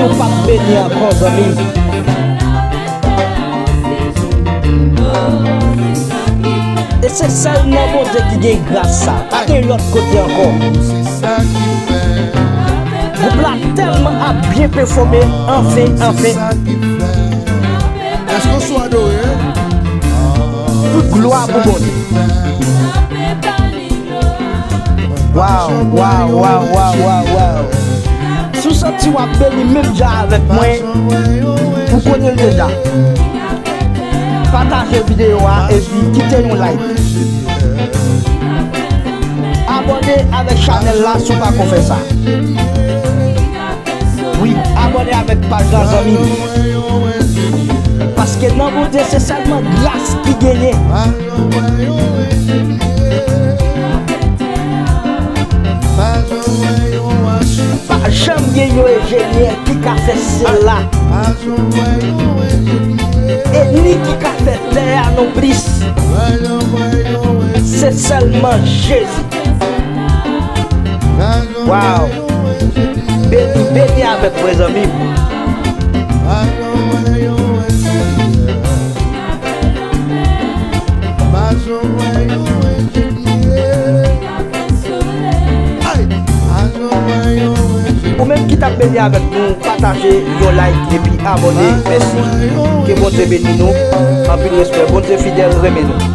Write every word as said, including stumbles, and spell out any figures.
Ou p ap beni ankò, zanmi m. E se sèl nan Bondye ki gen gras sa. Pa gen lòt kote ankò. Gwoup la tèlman ap byen pèfòme, anfen, anfen. Èske w sou adore? Tout glwa pou Bondye. Waw, waw, waw, waw, waw, waw. Si w santi w ap beni menm jan avèk mwen, ou konnen l deja. Pataje videyo a epi kite yon like. Abòne avèk chanèl la si w pako fè sa. Wi, abòne avèk paj la, zanmi m. Paske nan Bondye se sèlman gras ki genyen. Pa janm gen yon enjenyè ki ka fè syèl la. E ni ki ka fè tè a non plis. Se sèlman Jezi. Waw. Beni, beni avèk mwen, zanmi m. Ou menm ki t ap beni avèk nou, pataje yon like epi abòne. Mèsi. Ke Bondye beni nou. Anpil respè. Bondye fidèl, renmen nou.